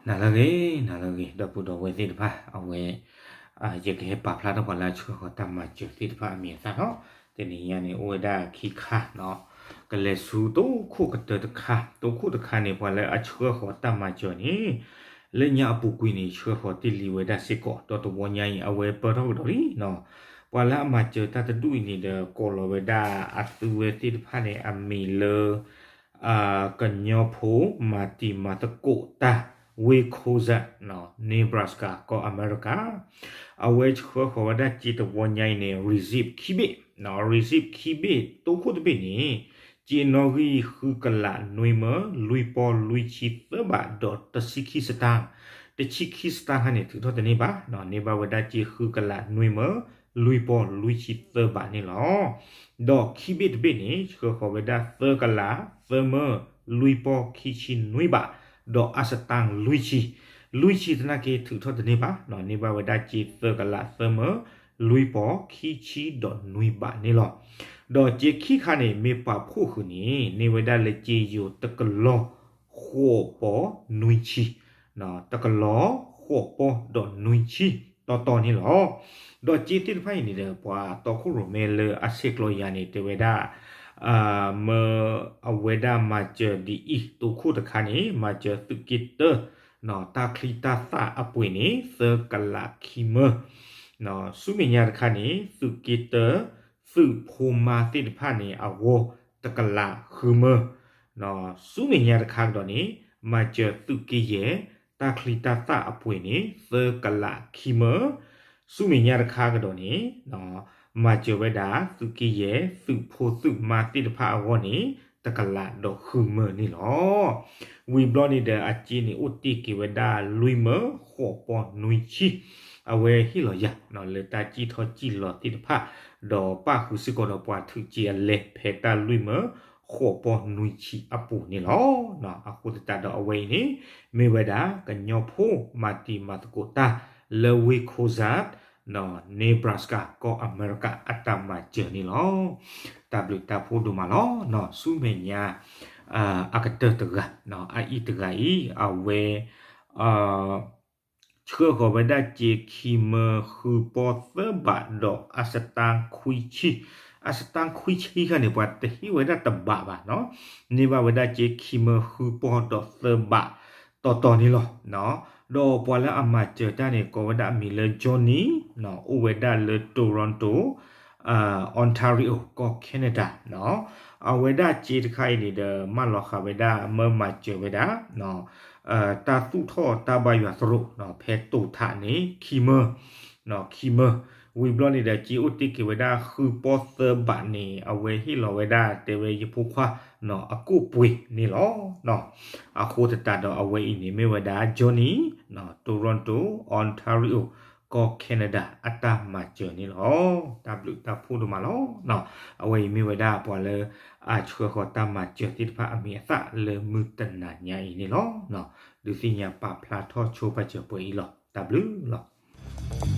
နၤလၢအဂ့ၤ, နၤလၢအဂ့ၤ, ဒီပုၢ်ဒီဝဲၢ်သ့ၣ်တဖၣ်, အဝဲ ယကဟဲပာ်ဖျါထီၣ်ပှၤလၢအဆှၢဃီၤတၢ်မၤစၢၤသ့ၣ်တဖၣ်အမံၤအသၣ်နီၤ. တနံၤညါန့ၣ် အိၣ်ဝဲဒၣ်ခံခါနီၤ, ကလဲၤဆူတိခိၣ်ကတၢၢ်တခါ, တိခိၣ်တခါန့ၣ် ပှၤလၢအဆှၢဃီၤတၢ်မၤစၢၤန့ၣ် လၢညါအပူၤကွံာ်န့ၣ် ဆှၢဃီၤတ့ၢ်လံဝဲဒၣ်စ့ၢ်ကီး, ဒီးတဝီညါအံၤ အဝဲပၢၢ်ထီၣ်ကဒီးလံနီၤ. ပှၤလၢအမၤစၢၤတၢ်တဒူၣ်အံၤန့ၣ်ဒီး ကိးလီၤဝဲဒၣ်အသုဝဲသ့ၣ်တဖၣ်န့ၣ် အမံၤလၢ ကညီဖိမၤတံၤမၤသကိးတၢ် ဝ့ၢ်ခိစၢၣ် Nebraska ကီၢ်အမဲရကၤ, အဝဲဆှၢဃီၤဝဲဒၣ်စ့တဝီညါအံၤန့ၣ် receipt ခံဘ့ၣ်, receipt ခံဘ့ၣ် တိခိၣ်တဘ့ၣ်န့ၣ် စ့နီၣ်ဂံၢ်ဃုကလးနွံမၢ လွံၢ်ပီၢ်လွံၢ်ဆံသၢဘး ဒီးတဆံခံစတၢၣ်, တဆံခံစတၣ်ခါန့ၣ် ထုးထီၣ်တန့ၢ်ဘၣ်, န့ၢ်ဘၣ်ဝဲဒၣ်စ့ဃုကလးနွံမၢ လွံၢ်ပီၢ်လွံၢ်ဆံသၢဘးန့ၣ်လီၤ. ဒီးခံဘ့ၣ်တဘ့ၣ်န့ၣ် ဆှၢဃီၤဝဲဒၣ်သၢကလးသၢမၢ လွံၢ်ပီၢ်ခံဆံနွံဘး ဒီးအစတၣ်လွံၢ်ဆံ, လွံၢ်ဆံသနာ်က့ ထုးထီၣ်တန့ၢ်ဘၣ်, န့ၢ်ဘၣ်ဝဲဒၣ်စ့သၢကလးသၢမၢ လွံၢ်ပီၢ်ခံဆံဒီးနွံဘးန့ၣ်လီၤ. ဒီးစ့ခံခါန့ၣ် မ့ၢ်ပာ်ဖှိၣ်ဃုာ်န့ၣ် န့ၢ်ဝဲဒၣ်လၢစ့ယိၤတကလီၤဃိးပီၢ်နွံဆံ, တကလီၤဃိးပီၢ်ဒီးနွံဆံ တီတီန့ၣ်လီၤ. ဒီးစ့သ့ၣ်တဖၣ်အံၤန့ၣ်ဒီး ပှၤတီခိၣ်ရိၣ်မဲလၢအဆဲးကျိးယၤန့ၣ် တဲဝဲဒၣ် မၢအဝဲဒၣ်မၤစၢၤဒ်အံၤ, တိခိၣ်တခါန့ၣ် မၤစၢၤသုးက့တၢ တၢ်ချံတၢ်သၣ်အပှ့ၤန့ၣ် သၢကလးခံမၢ, ဆူမဲာ်ညါတခါန့ၣ် သုးက့တၢ သုးဖိမါသ့ၣ်တဖၣ်န့ၣ် အဂီၢ်တကလးဃုမၢ, ဆူမဲာ်ညါတခါကဒီးန့ၣ် မၤစၢၤသုးက့ယဲၢ် တၢ်ချံတၢ်သၣ်အပှ့ၤန့ၣ် သၢကလးခံမၢ, ဆူမဲာ်ညါတခါကဒီးန့ၣ် မၤစၢၤဝဲဒၣ်သုးက့ယဲၢ် သုးဖိသုးမါသ့ၣ်တဖၣ်အဂီၢ်န့ၣ် တကလးဒီးဃုမၢန့ၣ်လီၤ. ဝံၤဘျီန့ၣ်ဒီး အစ့န့ၣ်အိၣ်တ့ၢ်က့ၤဝဲဒၣ်လွံၢ်မၢဃိးပီၢ်နွံဆံ, အဝဲဟ့ၣ်လီၤယၤ လၢတၢ်စံၣ်ထီၣ်စံၣ်လီၤသ့ၣ်တဖၣ်, ဒီးပၣ်ဃုာ်စ့ၢ်ကီးဒီးပှၤထုးစ့အလဲ ဖဲတၢ်လွံၢ်မၢဃိးပီၢ်နွံဆံအပူၤန့ၣ်လီၤ. အဃိသတးဒီးအဝဲအံၤန့ၣ် မ့ၢ်ဝဲဒၣ်ကညီဖိမၤတံၤမၤသကိးတၢ်လၢဝ့ၢ်ခိစၢၣ် Nebraska ကီၢ်အမဲရကၤအတၢ်မၤစၢၤန့ၣ်လီၤ. တၢ်ဘျုးတၢ်ဖှိၣ်ဒိၣ်မးလီၤ. ဆူမဲာ်ညါ အကတၢၢ်တဂၤ အအံၤတဂၤအံၤ အဝဲ ဆှၢဃီၤဝဲဒၣ်စ့ခံမၢဃုပီၢ်သၢဘးဒီးအစတၣ်ခွံဆံ, အစတၣ်ခွံဆံခါန့ၣ် ပှၤတဟ့ၣ်ဝဲဒၣ်တဘးဘၣ်နီၤ, န့ၢ်ဘၣ်ဝဲဒၣ်စ့ခံမၢဃုပီၢ်ဒီးသၢဘး တီတီန့ၣ်လီၤ. ဒီးပှၤလၢအမၤစၢၤတၢ်န့ၣ် ကိးဝဲဒၣ်အမံၤလၢ Johnny အိၣ်ဝဲဒၣ်လၢ Toronto Ontario ကီၢ် Canada အဝဲဒၣ်စ့တခါအံၤန့ၣ်ဒီး မၢလီၤဃာ်ဝဲဒၣ် မၢမၤစၢၤဝဲဒၣ် တၢ်သူၣ်ထီၣ်တၢ်ဘါယွၤသရိာ် ဖဲတိာ်ထးန့ၣ် ခံမၢ, ခံမၢ, ဝံၤဘျီန့ၣ်ဒီး စ့အိၣ်တ့ၢ်က့ၤဝဲဒၣ်ဃုပီၢ်သၢဘးန့ၣ် အဝဲဟ့ၣ်လီၤဝဲဒၣ် တဲဝဲယဖိခွါ အကိၣ်ပှ့ၤန့ၣ်လီၤ. အဃိသတးဒီးအဝဲအံၤန့ၣ်မ့ၢ်ဝဲဒၣ် Johnny Toronto Ontario ကီၢ် Canada အတၢ်မၤစၢၤန့ၣ်လီၤ. တၢ်ဘျုးတၢ်ဖှိၣ်ဒိၣ်မးလီၤ. အဝဲအံၤမ့ၢ်ဝဲဒၣ်ပှၤလၢအဆှၢဃီၤတၢ်မၤစၢၤသ့ၣ်တဖၣ်အမံၤအသၣ်လၢမုၢ်တနၤညါအံၤန့ၣ်လီၤ. ဒုးသ့ၣ်ညါပာ်ဖျါထီၣ်ဆိပာ်စၢၤပှဲၤအံၤလီၤ. တၢ်ဘျုးလီၤ.